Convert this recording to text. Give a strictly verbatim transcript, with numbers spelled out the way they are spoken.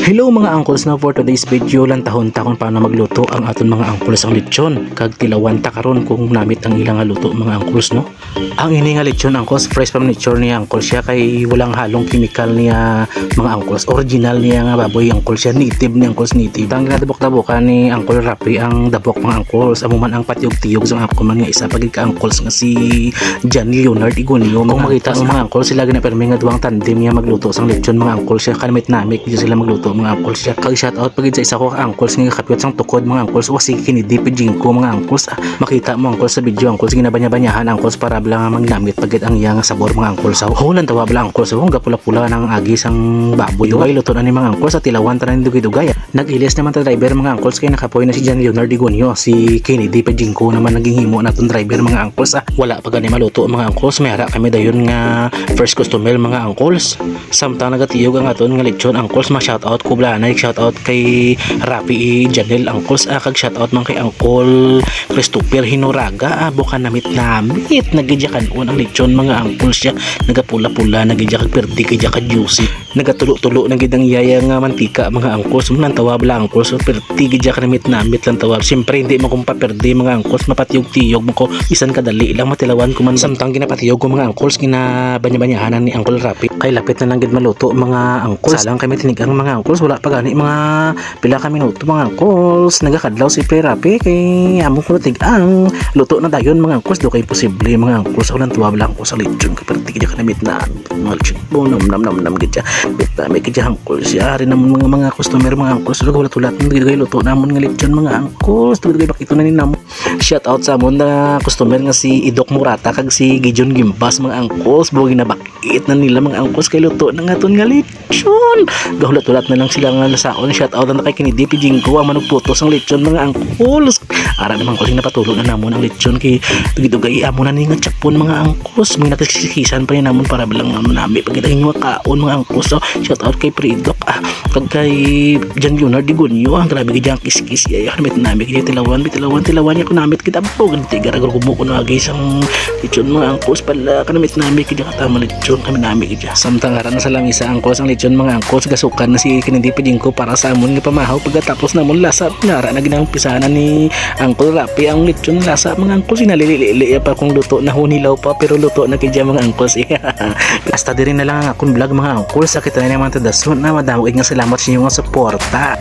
Hello mga angkles, no, for today's video lantahon ta kung paano magluto ang aton mga angkles ang lechon, kag tilawan ta karon kung namit ang ilang nga luto mga angkles, no. Ang ini nga lechon angkles, fresh from nature ni angkles siya, kay walang halong chemical niya mga angkles, original niya nga baboy angkles siya, native ni angkles, native. Ang ginadabok-dabokan ni Uncle Rapi ang dabok mga angkles, amo man ang patiyog-tiyog sang ako man nga isa pa gid ka angkles nga si John Leonard Igonio. Kung makita mo mga angkles, sila gina pirmi nga duwang tandem niya magluto sang lechon mga angkles siya, kanamit-namit gyud sila magluto mga angkles siya. Kag shout out pa gid sa isa ko ka angkles nga kapyot sang tukod mga angkles, o si Kennedy Pejingco mga angkles. Ah, makita mo angkles sa video angkles, ginabanya-banyahan angkles para lang nga magnamit pa gid ang iya nga sabor mga angkles. Ho, lantawa bala angkles, ho, gapula-pula nang agi sang baboy. Dugay luto na ni mga angkles, sa tilawan ta na ni dugay-dugay. Nag-ilis naman ta driver mga angkles kay nakapoy na si John Leonard Igonio, si Kennedy Pejingco naman naging himo naton driver mga angkles. Ah, wala pa gani maluto mga angkles, may ara kami dayon nga first customer mga angkles. Samtang nagatiyog ang aton nga lechon angkles, ma-shout out ko bala na shout out kay Rafi Janel angkles, ah, kag shout out man kay Uncle Christopher Hinoraga. Ah, bukan namit-namit na gid ya kan-on ang lechon mga angkles siya, nagapula-pula na gid ya kag perti gid ya ka juicy. Nagatulo-tulo na gid ang iyaya nga mantika mga angkles. Lantawa bala angkles, so perti gid ya kanamit-namit lantawa. Siyempre hindi man kung paperde mga angkles, mapatiyog-tiyog mo ko, bisan kadali lang matilawan ko man. Samtang ginapatiyog ko mga angkles, ginabanya-banyahanan ni Uncle Rapi kay lapit na lang gid maluto mga angkles. Salang kami tinigang mga angkles, wala pa gani mga pila ka minuto mga angkles, nagakadlaw si Pre Rapi kay amo ko tinigang. Luto na dayon mga angkles, do kay posible mga angkles, ako lang tuwa lang ko sa lechon kay perti gid ya kanamit-namit. Mga lechon. Oh, nam, nam, nam, nam, gid siya. Bit na, may gid siya angkles siya. Ari namon mga, mga customer, mga angkles. Luto, luto, luto. Dugay, dugay, luto namon nga lechon, mga angkles. Dugay, dugay, bakit na ni namo. Shout out sa amon na customer nga si Idok Murata kag si Gideon Gimbas, mga angkles. Bugi na bakit na nila, mga angkles, kay luto na nga ton nga lechon. Gahulat-hulat na lang sila nga lasaon. Shout out na kay Kennedy Pijingko, ang manugputos ang lechon, mga angkles. Ara naman ko, napatulo na namon ang lechon kay dugay-dugay amo na ni nga chapon, mga angkles. May nakisikisan pa ni namon para lang nga manami pag ang inyong kaon, mga angkles. So, shout out kay Pre Doc, ah, kag kay John Leonard Digonio. Ang grabe gid ang kiskis, ya, ya, kanamit-namit gid tilawan, bitilawan, tilawan niya ko namit kita po. Ganti gara gumo ko na agi sang lechon, mga angkles, pala kanamit-namit gid katama lechon, kanamit-namit gid. Samtang ara na sa langis ang angkles ang lechon, mga angkles, gasukan na si Kennedy Pijingko para sa amon nga pamahaw. Pagkatapos namon lasa, nara na ginampisahan na ni Uncle Rapi ang lechon lasa, mga angkles, inalili-lili pa kung luto na, hunilaw pa, pero luto na kay mga angkles. Hasta diri na lang ang akong vlog, mga angkles. Sa kita na naman ta dason na madamo nga salamat sa inyong suporta.